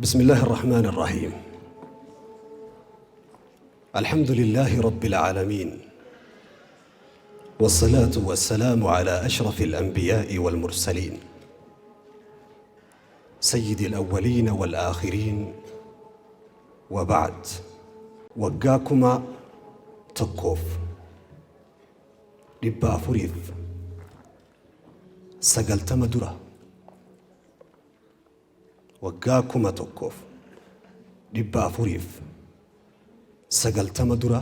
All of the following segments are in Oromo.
بسم الله الرحمن الرحيم. الحمد لله رب العالمين، والصلاة والسلام على أشرف الأنبياء والمرسلين، سيد الأولين والآخرين، وبعد. Waggaa 1490 dura, waggaa 1490 dura,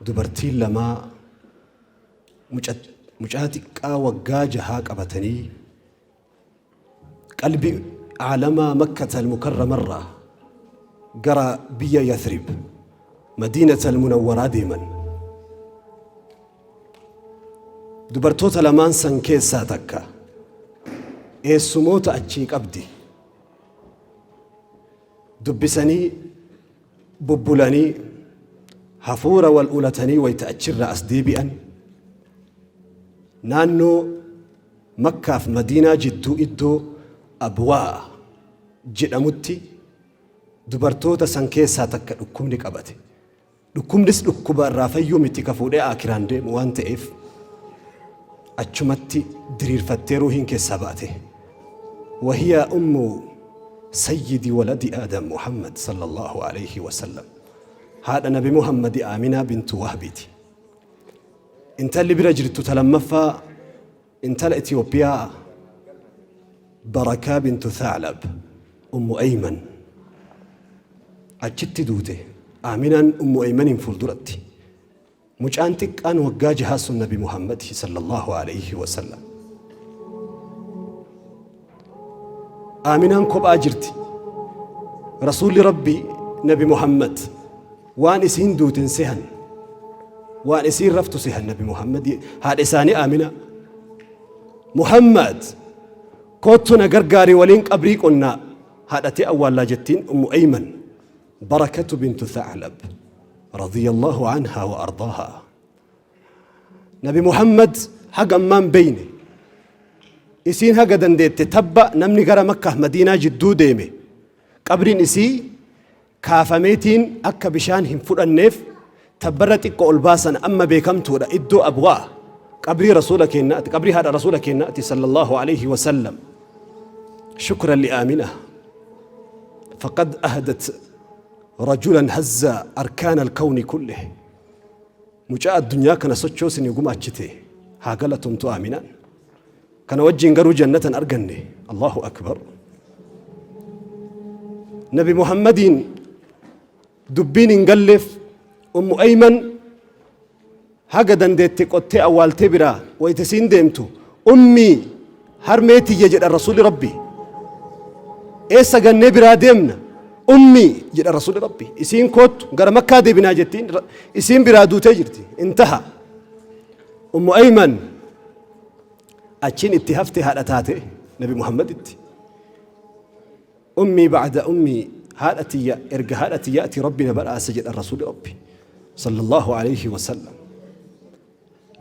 dubartiin lamaa mucaa xiqqaa waggaa 6 qabatanii qalbii aalamaa Makkata al-Mukarramarraa gara biyya Yathrib, Madiinata al-Munawwaraa deeman. Dubartoota lamaan san keessaa takka eessumoota achii qabdi. Dubbisanii bubbulanii hafuura wal ulatanii wayta achirraa as deebi'an, naannoo Makkaaf Madiinaa jidduu iddoo Abwaa jedhamutti dubartoota san keessaa takka dhukkubni qabate. Dhukkubnis dhukkuba irraa fayyuu miti, ka fuudhee aakiraan deemu waan ta'eef achumatti diriirfattee ruuhiin keessaa baate. Wahiya ummu sayyidi waladi Aadam Muhammad sallallahu alayhi wa sallam. Haadha Nabi Muhammadi Aaminaa bintu Wahbiiti. Intalli bira jirtu ta lammaffaa intala Itiyoophiyaa Barakaa bintu Tha'lab, Ummu Ayman, achitti duute. Aaminaan Ummu Aymaniin fuulduratti. Mucaan xiqqaan waggaa 6 sun Nabi Muhammad sallallahu alayhi wa sallam. Aaminaan kophaa jirti. Rasuulli Rabbii Nabi Muhammad waan isiin duuten sehan. Waan isiin raftu sehan Nabi Muhammad haadha isaanii Aaminaa. "Muhammad, koottu na gargaari, waliin qabrii qonnaa, haadhatee awwaallaa," jettiin Ummu Ayman Barakatu bintu Tha'lab radiyallahu anhaa wa ardaahaa. Nabi Muhammad haga ammaan beeyne. Isiin haga dandeette tabba namni gara Makkaaf Madiinaa jidduu deeme qabriin isii kaafameetiin akka bishaan hin fudhanneef tabbarra xiqqo ol baasan. Amma beekamtuudha iddoo Abwaa, qabrii rasuula keennaati, qabrii haadha rasuula keennaati sallallahu alayhi wa sallam. Shukran li Aamina, faqad ahdat rajulan hazza arkaana alkawni kullih. Mucaa addunyaa kana sochoosini gumaachite, haa galatomtu Aaminaan. Kana wajjin garuu jannatan arganne. Allahu akbar! Nabi Muhammadiin dubbiin hin galleef. Ummu Ayman haga dandeette qottee awwaaltee biraa wayita isiin deemtu, "Ummii, harmee tiyya," jedha rasuuli Rabbi, "eessa gannee biraa deemna, ummii?" jedha rasuuli Rabbi. Isiin, "Koottu, gara Makkaa deebinaa," jettiin. Isiin biraa duutee jirti. Intaha. Ummu Ayman achiin itti hafte, haadha taate Nabi Muhammaditti. "Ummii ba'da ummii, haadha tiyya erga haadha tiyyaati Rabbi na badhaase," jedha rasuuli Rabbi sallallahu alayhi wa sallam.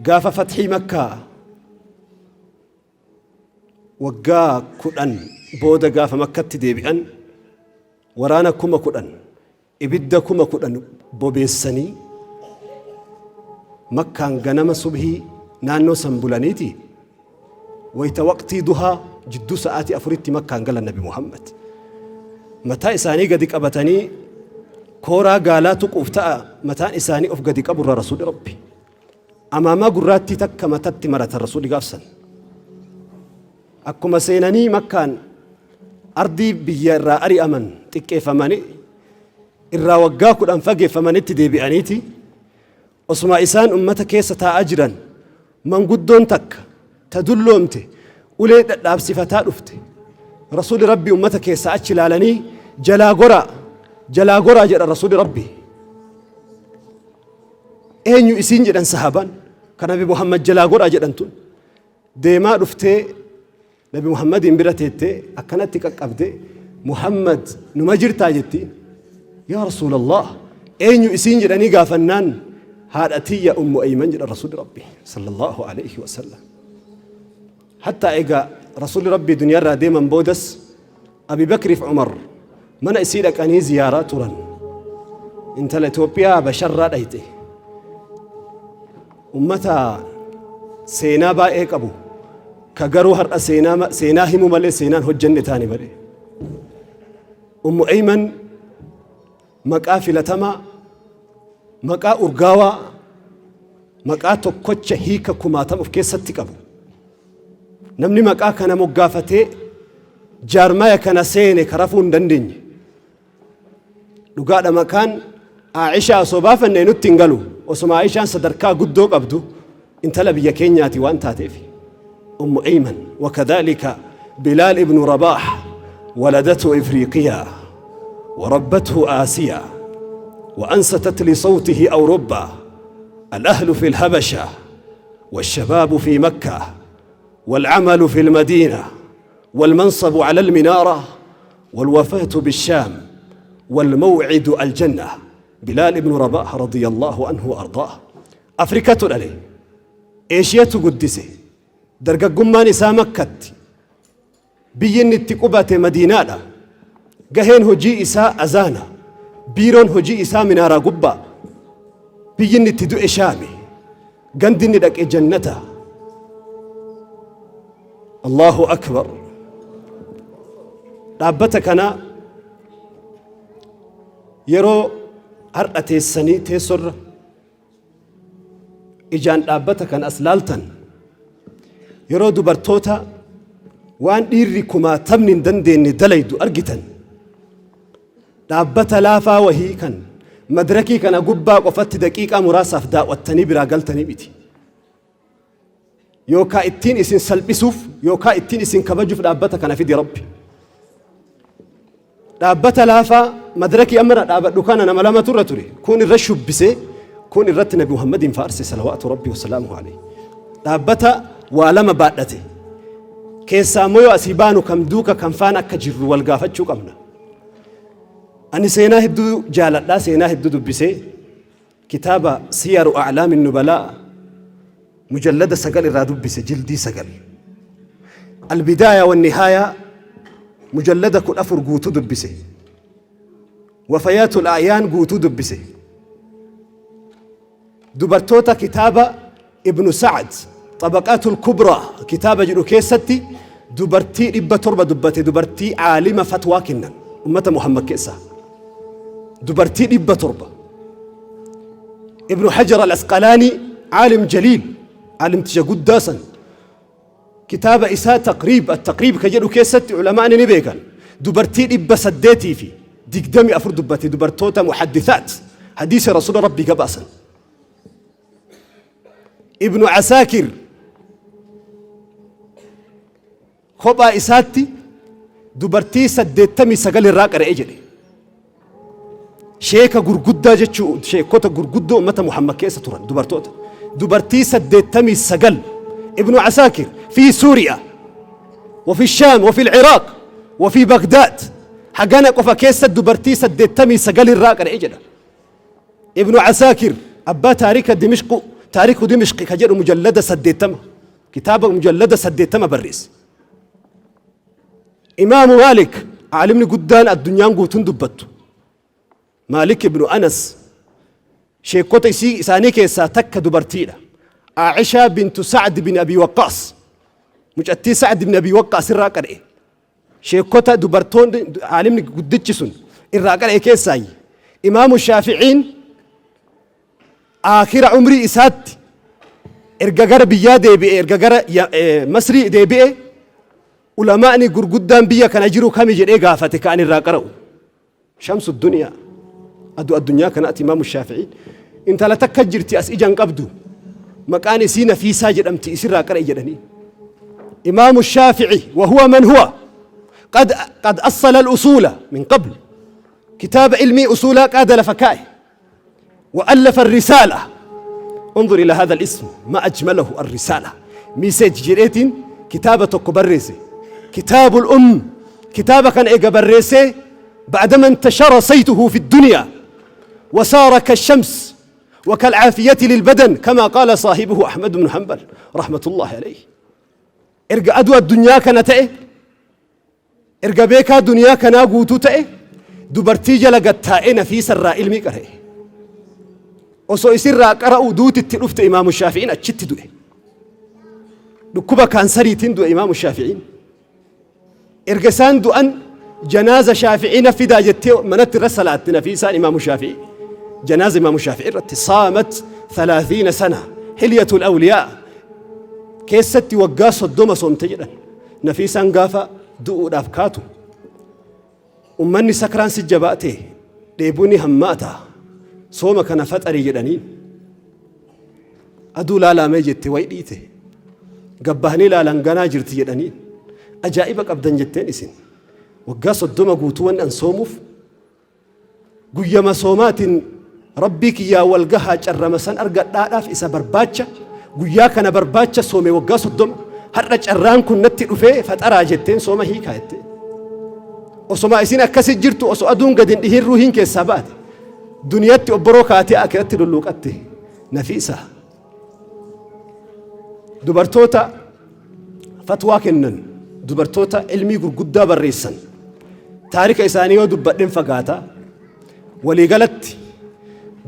Gaafa fathii Makkaa waggaa 10 booda gaafa Makkatti deebi'an, waraana 10,000, ibidda 10,000 bobeessanii Makkaan ganama subhii naannoo san bulaniiti, wayta waqtii duhaa jidduu sa'aatii 4tti Makkaan galan. Nabi Muhammad mataa isaanii gadi qabatanii kooraa gaalaa tuquuf ta'a mataan isaanii of gadi qaburra. Rasuuli Rabbi amaamaa gurraattii takka matatti maratan. Rasuuli gaafsan akkuma seenanii Makkaan ardii biyya irraa ari'aman, xiqqeeffamanii irraa waggaa 10 fageeffamanitti deebi'aniiti, osuma isaan ummata keessa taa'aa jiran manguddoon takka ta dulloomte ulee dhadhaabsifataa dhufte. Rasuuli Rabbi ummata keessaa achi ilaalanii, "Jalaa goraa, jalaa goraa," jedha rasuuli Rabbi. "Eenyu isiin?" jedhan sahaabaan. Kan Nabi Muhammad jalaa goraa jedhan tun deemaa dhuftee Nabi Muhammadiin bira teettee akkanatti qaqqabde. "Muhammad, numa jirtaa?" jettiin. "Yaa Rasuulallah, eenyu isiin?" jedhanii gaafannaan, "Haadha tiyya Ummu Ayman," jedha rasuuli Rabbi sallallahu alayhi wasallam. Hattaa egaa rasuulli Rabbii duniyaarraa deeman boodas Abi Bakriif Umar mana isii dhaqanii ziyaaraa turan. Intala Itoophiyaa Habasharraa dhayxe. Ummata seenaa baay'ee qabu ka garuu har'a seenaa seenaa himu malee seenaan hojjenne taane malee. Ummu Ayman maqaa filatamaa, maqaa urgaawaa, maqaa tokkocha hiika kumaatama of keessatti qabu. Namni maqaa kana moggaafatee jaarmaya kana seene ka rafuu hin dandeenye. Dhugaadha maqaan Aishaa osoo baafanne nutti hin galu. Osuma Aishaan sadarkaa guddoo qabdu intala biyya keenyaati waan taateef. Ummu Ayman wakadhalika Bilaal ibnu Rabaah waladatu Ifriiqiyaa وربته آسيا وأنستت لصوته أوروبا الأهل في الهبشة والشباب في مكة والعمل في المدينة والمنصب على المنارة والوفاة بالشام والموعد الجنة بلال بن رباح رضي الله عنه وأرضاه Afrikatu dhale Eeshiyatu guddise dargaggummaan isaa Makkatti biyyi inni itti qubate Madiinaadha gaheen hojii isaa azaana biiroon hojii isaa minaaraa gubbaa biyyi inni itti du'e Shaami gandi inni dhaqe jannata Allahu akbar dhaabbata kana yeroo har'a teessanii teessorra ijaan dhaabbata kan as laaltan yeroo dubartoota waan dhiirri kumaatamni hin dandeenye dalaydu argitan dhaabbata laafaa wahii kan madrakii kana gubbaa qofatti daqiiqaa muraasaaf daawwattanii biraa galtanii miti. Yookaa ittiin isin salphisuuf yookaa ittiin isin kabajuuf dhaabbata kana fidi Rabbi. Dhaabbata laafaa madrakii amma irra dhaabadhu kana nama lamatu irra ture. Kun irra shubbisee kun irratti Nabi Muhammadiin faarse salawaatu Rabbi wasalaamuhu alayhi. Dhaabbata waa lama baadhate. Keessaa immoo yoo asii baanu kam duuka kam faana akka jirru wal gaafachuu qabna. Ani seenaa hedduu jaaladhaa seenaa hedduu dubbisee Kitaaba Siyaru A'laami Nubalaa mujallada 9 irraa dubbise jildii 9. Albidaaya Wannihaayaa mujallada 14 guutuu dubbise. Wafayaatul A'yaan guutuu dubbise. Dubartoota kitaaba Ibnu Sa'ad Xabaqaatul Kubraa kitaaba jedhu keessatti dubartii 700 dubbate dubartii aalima fatwaa kennan ummata Muhammad keessaa. Dubartii 700. Ibnu Hajar al-Asqalaanii aalim jaliil aalimticha guddaa san kitaaba isaa taqriib at-taqriib ka jedhu keessatti ulamaani ni beekan dubartii 824 dubbate dubartoota muhaddithaat hadiisa rasuula rabbii gabaasan. Ibnu Asaakir kophaa isaatti dubartii 89 irraa qara'e jedhe. Sheeka gurguddaa jechuu sheekota gurguddoo ummata Muhammad keessa turan dubartoota. Dubartii 89 Ibnu Asaakir fi Suuriyaa وفي الشام وفي العراق وفي بغداد hagana qofa keessa dubartii 89 irraa qara'e jedha. Ibnu Asaakir abbaa taarika Dimishqu taariku Dimishqi ka jedhu mujallada 80 kitaaba mujallada 80 barreesse. Imaamu Maalik aalimni guddaan addunyaan guutuun dubbattu. Maalik ibnu Anas sheekota isii isaanii keessaa takka dubartiidha. Aishaa bintu Sa'd bin Abi Waqqaas mucattii Sa'd bin Abi Waqqaas irraa qara'e. Sheekota dubartoonni aalimni guddichi sun irraa qara'e keessaayyi. Imaamu Shaafi'iin aakhira umrii isaatti erga gara biyyaa deebi'e erga gara Masrii deebi'e ulamaa'ni gurguddaan biyya kana jiru kami jedhee gaafate ka'an irraa qara'u. Shamsu duniyaa aduu addunyaa kanaati Imaamu Shaafi'iin intala takka jirti as ija hin qabdu maqaan isii Nafiisaa jedhamti isirraa qara'e jedhanii. Imaamu Shaafi'i wahuwa man huwa qad assala al-usuula min qabl kitaaba ilmii usuulaa qaada lafa kaa'e وألف الرسالة انظر إلى هذا الاسم ما أجمله الرسالة ميسج جريتين كتابة بريسي كتاب الأم كتابة كان إيجا بريسي بعدما انتشر صيته في الدنيا وصار كالشمس وكالعافية للبدن كما قال صاحبه أحمد بن حنبل رحمة الله عليه erga aduu addunyaa kana ta'e Erga beekaa duniyaa kanaa guutuu ta'e, dubartii jala gattaa'ee Nafiisarraa ilmii qara'e. Osoo isirraa qara'u duutitti dhufte. Imaamu Shaafi'iin achitti du'e. Dhukkuba kaansariitiin du'e Imaamu Shaafi'iin. Erga isaan du'an, janaaza Shaafi'ii na fidaa jettee manatti irra salaatte Nafiisaan Imaamu Shaafi'ii. Janaaza Imaamu Shaafi'ii irratti saamat 30 sana. Hilyatul Awliyaa keessatti waggaa 30 soomte jedhan. Nafiisaan gaafa du'uudhaaf kaatu, ummanni sakraan si jabaate, dheebuun hammaata, sooma kana faxarii jedhaniin. Aduu laalaamee jette, wayi dhiite. Gabbahanii laalan, ganaa jirti jedhaniin. Ajaa'iba qabdan jetteen. Isin waggaa 30 guutuu wanni an soomuuf guyyama soomaatiin Rabbii kiyyaa wal gahaa, carrama san argadhaadhaaf isa barbaacha, guyyaa kana barbaacha soome waggaa 30. Har'a carraan kun natti dhufee faxaraa jetteen, sooma hiikaa jettee. Osoma isin akkasi jirtu, osoo aduun gadi hin dhihin ruuhiin keessaa baate. Duniyaatti obboroo kaatee akiratti lulluuqatte Nafiisa. Dubartoota fatwaa kennan, dubartoota ilmii gurguddaa barreessan, taarika isaanii yoo dubbadhen fagaata. Waliigalatti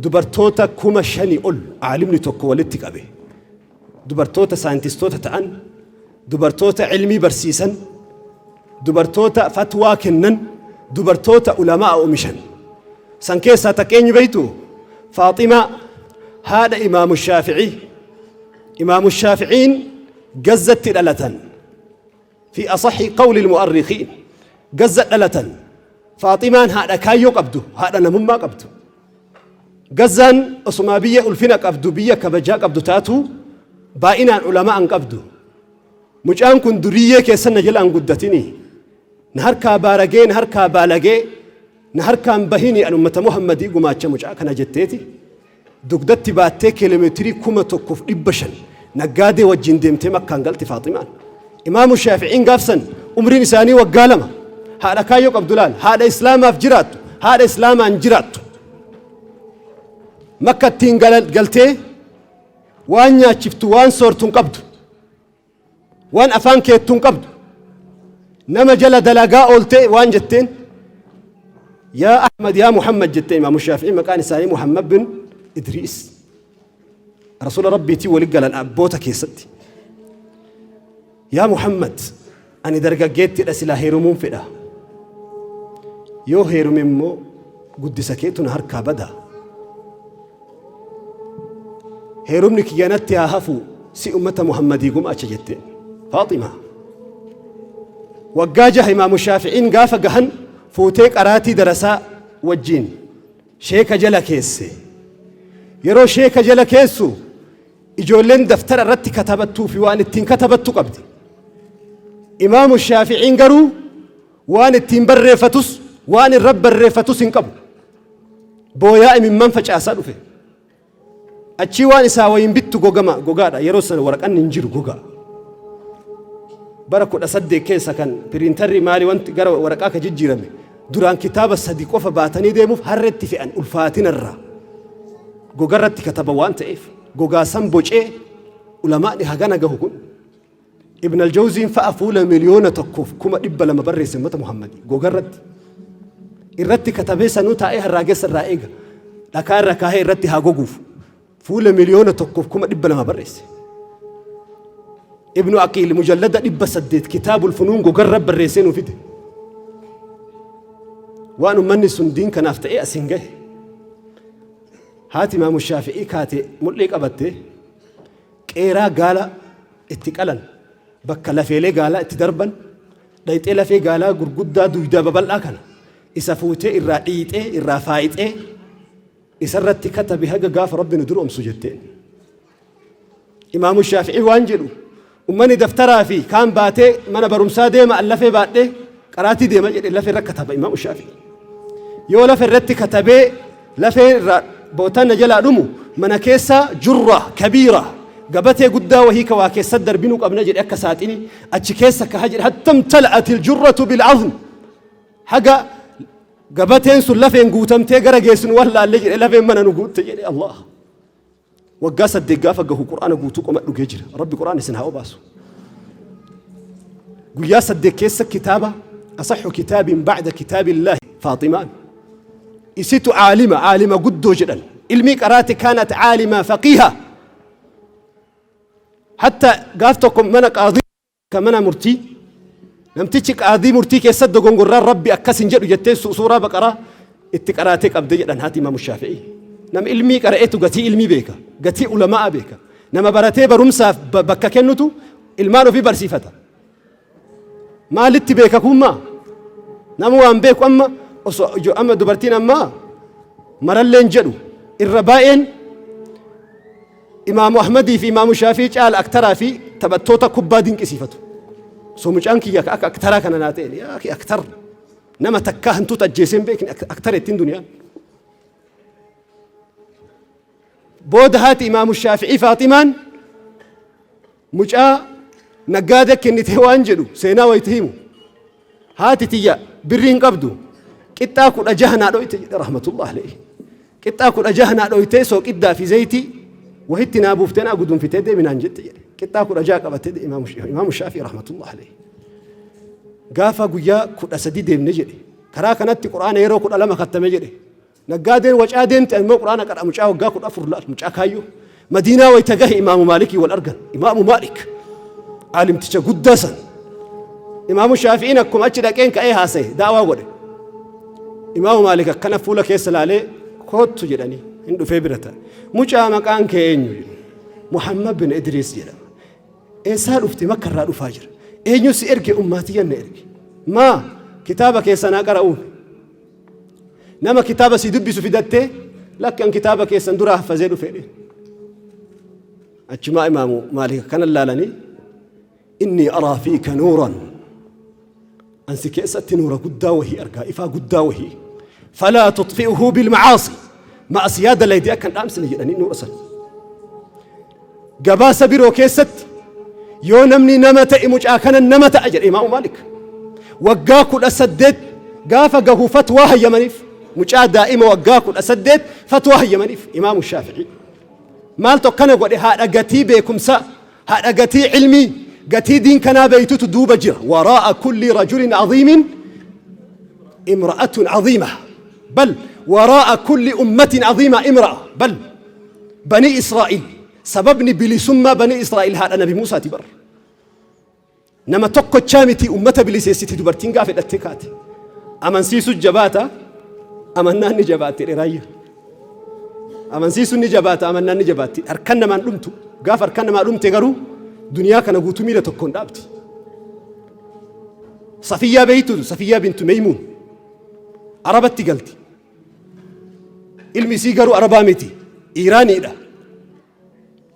dubartoota 5,000 ol aalimni tokko walitti qabe. Dubartoota saayintistoota ta'an, dubartoota ilmii barsiisan, dubartoota fatwaa kennan, dubartoota ulamaa oomishan. San keessaa takka eenyu beeytu? Faaximaa, haadha Imaamu Shaafi'ii. Imaamu Shaafi'iin Gazzatti dhalatan. في أصح قول المؤرخين Gazza dhalatan. Faaximaan haadha kaayyoo qabdu, haadha namummaa qabdu. Gazzaan osumaa biyya ulfina qabdu, biyya kabajaa qabdu taatu, baay'inaan ulamaa hin qabdu. Mucaan kun duriyyee keessan na jalaan guddatini, na harkaa baaragee, na harkaa baalagee, na harkaan bahini, an ummata Muhammadii gumaacha mucaa kana jetteeti dugdatti baattee kiiloomeetirii 1500 naggaadee wajjin deemtee Makkaan galti Faaximaan. Imaamu Shaafi'iin gaafsan umriin isaanii waggaa 2. Haadha kaayyoo qabdu laal, haadha Islaamaaf jiraattu, haadha Islaamaan jiraattu. Makka ittiin galtee waan nyaachiftu, waan soortu hin qabdu. Waan afaan keettu hin qabdu. Nama jala dalagaa ooltee waan jetteen, "Yaa Ahmad, yaa Muhammad," jettee. Imaamu Shaafi'ii maqaan isaanii Muhammad bin Idriis. Rasuula Rabbiitii wali galan abboota keessatti. "Yaa Muhammad, ani dargaggeettidha, silaa heerumuun fedha. Yoo heerume immoo guddisa keetu na harkaa bada. Heerumni kiyya natti haa hafu, si ummata Muhammadii gumaacha," jetteen. Faaximaa. Waggaa 6 Imaamu Shaafi'iin gaafa gahan fuutee qaraatii darasaa wajjiin sheeka jala keesse. Yeroo sheeka jala keessu ijoolleen daftara irratti katabattuu fi waan ittiin katabattu qabdi. Imaamu Shaafi'iin garuu waan ittiin barreeffatus, waan irra barreeffatus hin qabu. Booyaa imimman facaasaa dhufe. Achii waan isaa wayiin bittu gogama gogaadha. Yeroo sana waraqanni hin jiru, gogaa. Bara 18 keessa kan piriintarri maali wanti gara waraqaa ka jijjiirame. Duraan kitaaba sadi qofa baatanii deemuuf harreetti fe'an ulfaatinarraa. Gogarratti kataba waan ta'eef gogaa san bocee ulamaani hagana gahu kun. Ibn al-Jawziin fa'a fuula 1,200,000 barreesse ummata Muhammadii gogarratti. Irratti katabee sanuu taa'ee harraageessa irraa eega. Dhakaa irra kaahee irratti haa goguuf. Fuula 1,200,000 barreesse. Ibnu Aqiil mujallada 800 Kitaabul Funuun gogarra barreessee nuu fide. Waan ummanni sun diin kanaaf ta'ee asiin gahe. Haati Imaamu Shaafi'ii kaate mul'ii qabattee qeeraa gaala itti qalan, bakka lafeelee gaalaa itti darban dhayxee, lafee gaalaa gurguddaa duydaa babal'aa kana isa fuutee irraa dhiixee, irraa faayixee, isarratti katabi haga gaafa Rabbi nu duroomsu jetteen. Imaamu Shaafi'ii waan jedhu, ummanni daftaraa fi kaan baatee mana barumsaa deema, an lafee baadhee qaraatii deema jedhe. Lafee irra kataba Imaamu Shaafi'ii. Yoo lafa irratti katabee lafee irraa bootaan na jalaa dhumu, mana keessa jurra kabiira, gabatee guddaa wahii ka waa keessa darbinuu qabna jedhe, akka saaxini achi keessa kaha jedhe. حتى امتلأت الجرة بالعظم, haga gabateen sun lafeen guutamtee gara geessinu wallaalle jedhe, lafeen mana nu guutte jedhe. Allah, waggaa 8 gaafa gahu Qur'aana guutuu qoma dhugee jira. Rabbi Qur'aana isin haa obaasu. Guyyaa 8 keessa kitaaba Asaxu kitaabin bacda kitaabillaahi Faaximaan. Isitu caalima, caalima guddoo jedhan. Ilmii qaraate kaanat caalima faqiiha. Hatta gaaf tokko mana qaadii ka mana murtii namtichi qaadii murtii keessatti dogongorraan rabbi akkas hin jedhu jettee suuraa baqaraa itti qaraatee qabde jedhan haati imaamu shaafi'ii. Nama ilmii qara'etu gatii ilmii beeka, gatii ulama'a beeka. Nama baratee barumsaaf bakka kennutu ilmaan ofii barsiifata. Maalitti beeka kummaa? Nama waan beeku amma osoo amma dubartiin ammaa maralleen jedhu irra baay'een Imaamu Ahmadii fi Imaamu Shaafii caala aktaraa fi taphattoota kubbaa dinqisiifatu. Osoo mucaan kiyya akka aktaraa kana naa ta'e yaa akhi aktar nama takkaa hantuuta ajjeesee hin beekne aktara ittiin duniyaan. Booda haati Imaamu Shaafi'ii Faaximaan mucaa naggaadee kennitee waan jedhu seenaa wayita himu. Haati tiyya birrii hin qabdu qixxaa 16 naa dhoyte jedhe rahmatullah alayhi. Qixxaa 16 naa dhoytee sooqiddaa fi zayitii wahitti naa buuftee naa gudunfitee deemi naan jette jedhe. Qixxaa 16 qabatee imaamu Shaafii rahmatullah alayhi. Gaafa guyyaa 13 deemne jedhe. Karaa kanatti quraana yeroo 12 kattame jedhe. Naggaadeen wacaa deemte ani immoo quraana qara mucaa waggaa 14 laal mucaa kaayyoo. Madiinaa wayita gahe imaamu Maalikii wal argan. Imaamu Maalik aalimticha guddaa san. Imaamu Shaafi'iin akkuma achi dhaqeen ka'ee haasa'e da'awaa godhe. Imaamu Maalik akkana fuula keessa laalee koottu jedhanii hin dhufee bira taa'e. Mucaa maqaan kee eenyu jedhe. Muhammad bin Idriis jedhama. Eessaa dhufte makka irraa dhufaa jira. Eenyu si erge ummaatiyyan na erge. Maa kitaaba keessa naa qara'uun. Nama kitaaba si dubbisu fidattee lakki an kitaaba keessan duraa haffazee dhufe jedhe. Achumaa imaamu Maalik akkana laalanii inni araa fiika nuuran an si keessatti nuura guddaa wahii argaa ifaa guddaa wahii falaa tutfi'uhu bilmacaasi ma'asiyaa dalaydee akka hin dhaamsine jedhanii nuura san. Gabaasa biroo keessatti yoo namni nama ta'e mucaa kana nama ta'a jedhe Imaamu Maalik. Waggaa 18 gaafa gahu fatwaa hayyamaniif mucaa daa'ima waggaa 18 fatwaa hayyamaniif Imaamu Shaafi'ii. Maaltu akkana godhe haadha gatii beekumsaa haadha gatii ilmii gatii diin kanaa beeytutu duuba jira. Waraa'a kulli rajulin aziimin imra'atun aziima. Bal waraa'a kulli ummatin aziima imra'a. Bal Banii Israa'iil sababni bilisummaa Banii Israa'iil haadha Nabi Muusaati bar. Nama tokkochaa miti ummata biliseessiti dubartiin gaafa hidhattee kaate. Amansiisu jabaata amannaan ni jabaatti jedhe raayya. Amansiisuun ni jabaata amannaan ni jabaatti. Harkan namaan dhumtu gaafa harkan namaa dhumte garuu duniyaa kana guutuu miila tokkoon dhaabdi. Safiyyaa beeytu Safiyyaa bintu Meeymuun Arabatti galti. Ilmi isii garuu Arabaa miti. Iiraaniidha.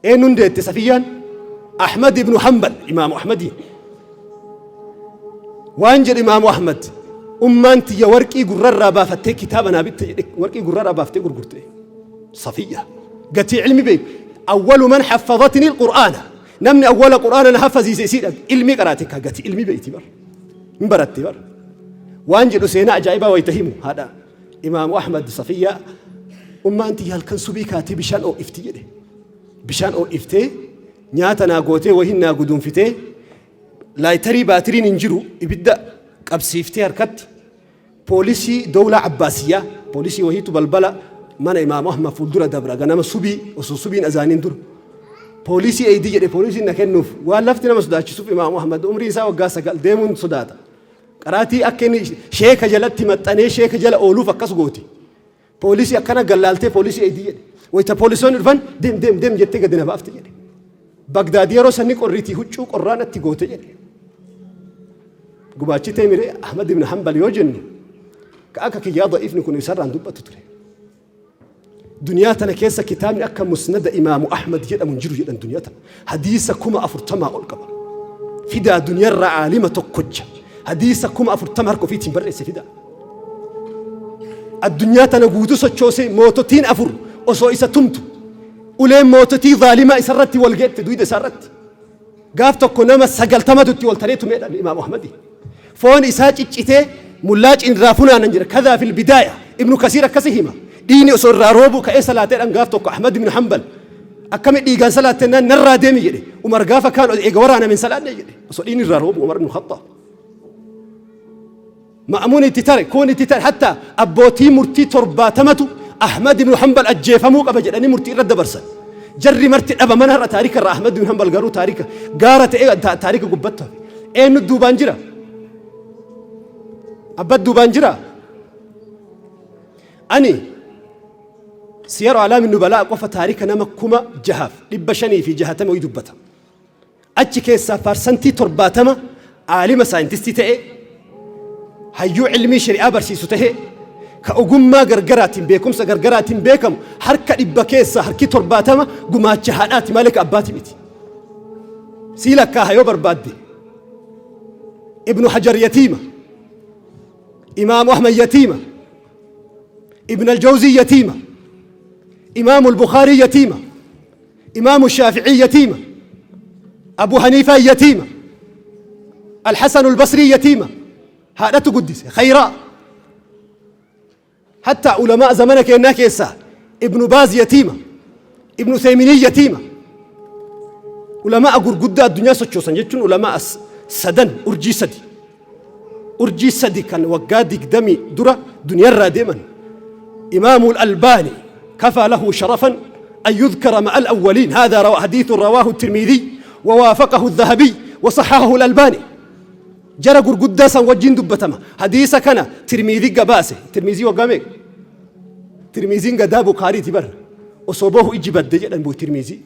Eenyuun deette Safiyyaan? Ahmad ibnu Hanbal, Imaamu Ahmadiin. Waan jedhe Imaamu Ahmad, ummaan tiyya warqii gurrarraa baafattee kitaaba naa bitte jedhe warqii gurrarraa baaftee gurgurte. Safiyya. Gatii ilmi beeku. Awwalu man haffadatni al-Qur'aana. Namni awwala Qur'aana na haffaziise isiidha. Ilmii qaraate ka gatii ilmi beeyti bar. Hin baratte bar. Waan jedhu seenaa ajaa'ibaa wayita himu haadha Imaamu Ahmad Safiyyaa ummaan tiyya halkan subii kaatee bishaan oo'ifti jedhe. Bishaan oo'iftee nyaata naa gootee wahiin naa guduunfitee laayitarii baatiriin hin jiru ibidda qabsiiftee harkatti poolisii dowlaa Abbaasiyyaa poolisii wahiitu balbala mana Imaamu Ahmad fuuldura dabra ganama subii osoo subiin azaaniin dura. Poolisii eeydi jedhe poolisiin na kennuuf waan lafti nama sodaachisuuf Imaamu Ahmad umriin isaa waggaa 9 deemuun sodaata. Qaraatii akka inni sheeka jalatti maxxanee sheeka jala ooluuf akkas gooti. Poolisii akkana gallaaltee poolisii eeydi jedhe. Wayita poolisoonni dhufan deem deem deem jettee gadi na baafte jedhe. Bagdaad yeroo sanni qorriitii huccuu qorraa natti goote jedhe. Gubaachitee miree Ahmad ibn Hanbal yoo jennu ka akka kiyyaa da'iifni kun isarraan dubbatu ture. Duniyaa tana keessa kitaabni akka musnada Imaamu Ahmad jedhamu hin jiru jedhan duniyaa tana. Hadiisa 40,000 ol qaba. Fidaa duniyarraa aalima tokkocha. Hadiisa 40,000 harka ofiitiin barreesse fidaa. Addunyaa tana guutuu sochoosee moototiin afur osoo isa tumtu uleen moototii zaalimaa isarratti wal geette duyda isaarratti. Gaaf tokko nama 90tu itti wal taree tumeedha Imaamu Ahmadi. Foon isaa ciccitee mullaacin irraa funaanan jedha. Kadaa fil bidaaya. Ibnu Kasiir akkasi hima. Dhiigni osoo irraa roobuu ka'ee salaateedhaan gaaf tokko Ahmad ibn Hanbal akkami dhiigaan salaatte naan narraa deemi jedhe. Umar gaafa kaan eega waraaname hin salaanne jedhe. Osoo dhiigni irraa roobu Umar ibn Khattaab. Ma'amuun itti tare, kuun itti tare, hatta abbootii murtii 70tu Ahmad ibn Hanbal ajjeefamuu qaba jedhanii murtii irra dabarsan. Jarri marti dhabaman har'a taarika irraa. Ahmad ibn Hanbal garuu taarika gaara ta'ee taarika gubbatti hafe. Eenyu duubaan jira? Abbat duubaan jira? Ani Siyaru Alaami Nubalaa qofa taarika nama 6560 wayii dubbata. Achi keessaa 70% aalima saayintistii ta'e, hayyuu ilmii shari'aa barsiisu ta'e, ka ogummaa gargaraatiin beekumsa gargaraatiin beekamu, harka 100 keessaa harki 70 gumaacha haadhaati malee ka abbaati miti. Sii lakkaaha yoo barbaadde. Ibnu Hajar yatiima. Imaamu Ahmad yatiima. Ibn al-Jawzii yatiima. Imaamu al-Bukhaarii yatiima. Imaamu Shaafi'ii yatiima. Abu Haniifaa yatiima. Al-Hasan al-Basrii yatiima. Haadhatu guddise. Khayraa. Hatta ulamaa zamana keenyaa keessaa Ibnu Baaz yatiima. Ibnu Useyminii yatiima. Ulamaa gurguddaa addunyaa sochoosan jechuun ulamaa sadan urjii sadi. Urjii sadi kan waggaa 20 dura duniyarraa deeman. Imaamu Albaani kafaa lahu sharafan an yudhkara ma'a al-awwaliin. Haadha hadiithun rawaahu Tirmidhi wawaafaqahu Dhahabiy wasahahahu Al-Albaani. Jara gurguddaa san wajjin dubbatama. Hadiisa kana Tirmidhi gabaase. Tirmidhii waggaa meeqa? Tirmiziin gadaa Bukaariiti bar. Osoo boohu ijji badde jedhan buu Tirmizii.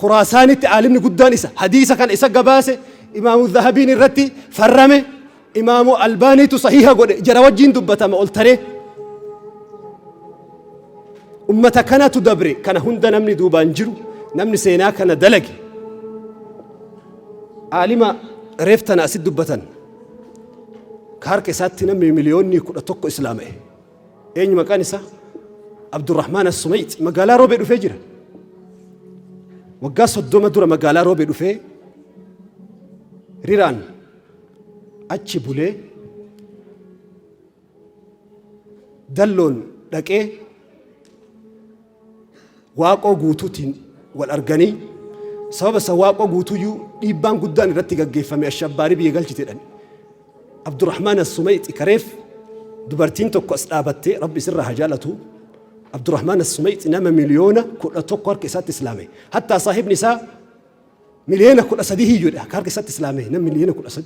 Khuraasaanitti aalimni guddaan isa. Hadiisa kana isa gabaase. Imaamu Zahabiin irratti farrame. Imaamu Albaaniitu sahiha godhe. Jara wajjin dubbatama ol taree. Ummata kanatu dabre. Kana hunda namni duubaan jiru. Namni seenaa kana dalage. Aalima reef tana asitti dubbatan. Ka harka isaatti namni 11 miliyoonni islaama'e. Eenyu maqaan isaa? Abdurrahmaan As-Sumayxi magaalaa Roobee dhufee jira. Waggaa 30 dura magaalaa Roobee dhufee riraan achi bulee dalloon dhaqee Waaqoo Guutuutiin wal arganii, sababa isa Waaqoo Guutuuyyuu dhiibbaan guddaan irratti gaggeeffame ashabbaarii biyya galchite jedhan. Abdurrahmaan As-Sumayxi kareef dubartiin tokko as dhaabattee Rabbi isirraa haa jaalatu. Abdurrahmaan As-Sumayxi nama 11 miliyoona harka isaatti islaame. Hattaa saahibni isaa 13 miliyoona hiyyuudha akka harka isaatti islaame nama 13 miliyoona.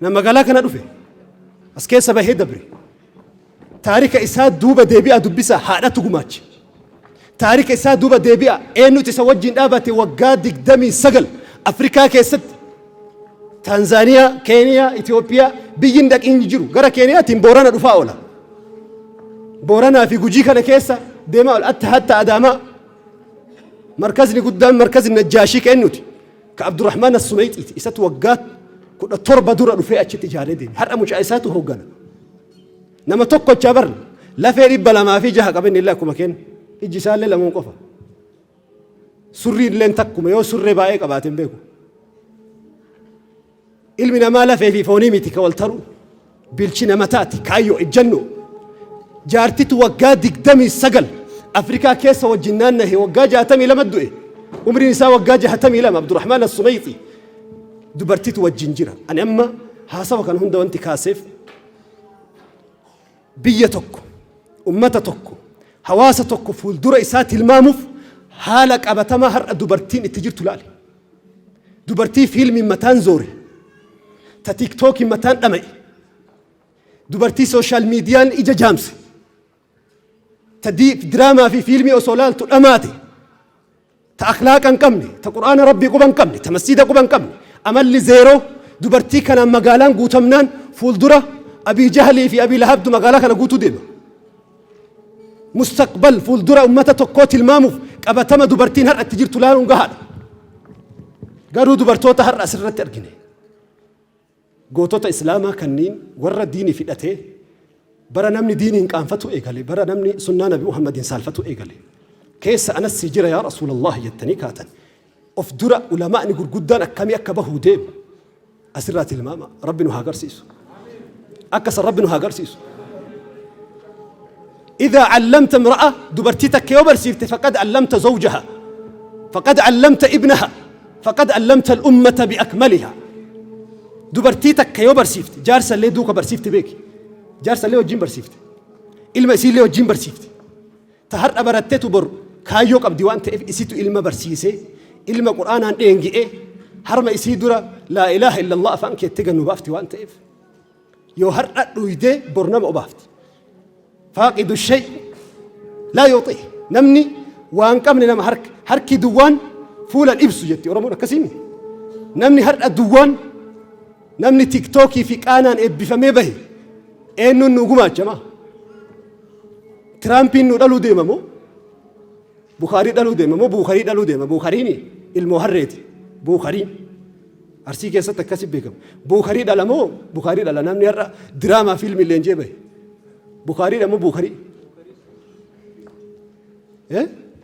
Nama magaalaa kana dhufe as keessa bahee dabre. Taarika isaa duuba deebi'aa dubbisaa, haadhatu gumaache. Taarika isaa duuba deebi'aa, eenyutu isa wajjin dhaabate waggaa 29 Afrikaa keessatti Taanzaaniyaa, Keeniyaa, Itoophiyaa biyyi hin dhaqin jiru gara Keeniyaatiin Boorana dhufaa oola. Booranaa fi Gujii kana keessa deemaa oola. Atta hatta Adaamaa markazni guddaan markazni Najjaashii ka eenyuti? Ka Abdurrahmaan As-Sumayxiiti. Isatu waggaa 17 dura dhufee achitti ijaaree deeme. Har'a mucaa isaatu hooggana. Nama tokkochaa bar lafee 206 qaba inni illee akkuma kenna. Ijji isaallee lamuun qofa. Surrii illeen takkuma yoo surree baay'ee qabaate hin beeku. Ilmi namaa lafee fi foonii miti ka wal taru. Bilchina mataati, kaayyoo, ejjannoo. Jaartitu waggaa 29 Afrikaa keessa wajjin naannahe waggaa 62 du'e. Umriin isaa waggaa 62 Abdurrahmaan As-Sumayxi. Dubartitu wajjin jira. Ani amma haasawa kana hunda wanti kaaseef biyya tokko, ummata tokko, hawaasa tokko fuuldura isaa tilmaamuuf haala qabatamaa har'a dubartiin itti jirtu laali. Dubartii fiilmiin mataan zoore, ta tiiktookiin mataan dhama'e, dubartii sooshaal miidiyaan ija jaamse, ta diraamaa fi fiilmii osoo laaltu dhamaate, ta akhlaaqa hin qabne, ta Qur'aana Rabbii quba hin qabne, ta masjiida quba hin qabne, amalli zeeroo, dubartii kanaan magaalaan guutamnaan fuuldura Abii Jahlii fi Abii Lahabtu magaalaa kana guutuu deema. Mustaqbal fuuldura ummata tokkoo tilmaamuuf qabatama dubartiin har'a itti jirtu laaluun gahaadha. Garuu dubartoota har'a asirratti argine. Gootota Islaamaa kanniin warra diinii fidhatee bara namni diiniin qaanfatu eegale, bara namni sunnaa Nabi Muhammadiin saalfatu eegale. Keessa anas si jira yaa Rasuulallah jettanii kaatan. Of dura ulamaa'ni gurguddaan akkamii akka bahuu deemu asirraa tilmaama. Rabbi nu haa garsiisu. Akka san Rabbi nu haa garsiisu. إذا علمت امرأة dubartii takka yoo barsiifte فقد علمت زوجها فقد علمت ابنها فقد علمت الأمة بأكملها. Dubartii takka yoo barsiifte jaarsa illee duuka barsiifte beeki. Jaarsallee wajjin barsiifte. Ilma isiillee wajjin barsiifte. Ta har'a barattetu bor kaayyoo qabdi waan ta'eef isitu ilma barsiisee, ilma Qur'aanaan dheengi'ee, harma isii dura laa ilaaha illallah afaan keettee gannu baafti waan ta'eef. Yoo har'a dhuydee bor nama obaafti. Faaqidu shay laa yuuxih. Namni waan qabne nama harka harki duwwaan fuula ibsu jetti Oromoon akkasiimi. Namni har'a duwwaan namni tiktookii fi qaanaan eebbifamee bahe eenyuun nu gumaachama? Tiraampiin nu dhaluu deema moo? Bukaarii dhaluu deema moo Buukarii dhaluu deema? Buukariin ilmoo harreeti. Buukariin. Arsii keessatti akkasi beekama. Buukarii dhala moo Bukaarii dhala? Namni har'a diraamaa fiilmii leenjee bahe. Bukaariidha moo Buukarii?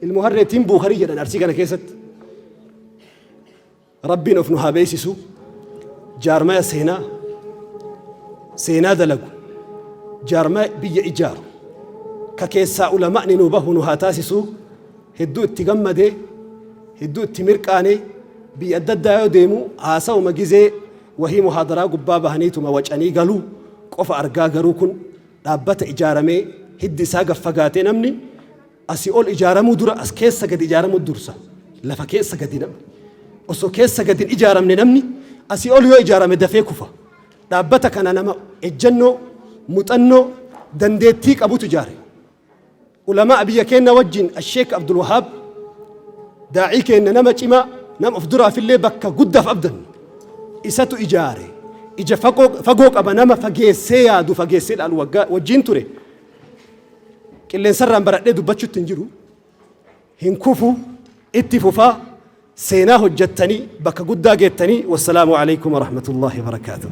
Ilmoo harreetiin Buukarii jedhan Arsii kana keessatti. Rabbiin of nu haa beeysisu. Jaarmaya seenaa seenaa dalagu, jaarmaya biyya ijaaru, ka keessaa ulama'ni nu bahu nu haa taasisu. Hedduu itti gammadee, hedduu itti mirqaanee, biyya adda addaa yoo deemu haasa'uma gizee wahii muhaadaraa gubbaa bahaniituma wacanii galuu qofa argaa, garuu kun dhaabbata ijaaramee hiddi isaa gad fagaatee, namni asii ol ijaaramuu dura as keessa gadi ijaaramuu dursa. Lafa keessa gadi namni. Osoo keessa gadi hin ijaaramne namni asii ol yoo ijaarame dafee kufa. Dhaabbata kana nama ejjennoo, muuxannoo, dandeettii qabutu ijaare. Ulamaa biyya keenya wajjin Asheek Abdul Wahaab daa'ii keenya, nama cimaa, nama of duraafillee bakka guddaaf abdannu isatu ijaare. Ija fagoo qaba, nama fageessee yaadu, fageessee ilaalu waggaa wajjin ture. Qilleensarraan baradhee dubbachuutti hin jiru. Hin kufu, itti fufaa, seenaa hojjettanii bakka guddaa geettanii. Wassalaamu alaikum warahmatullahi wabarakaatuh.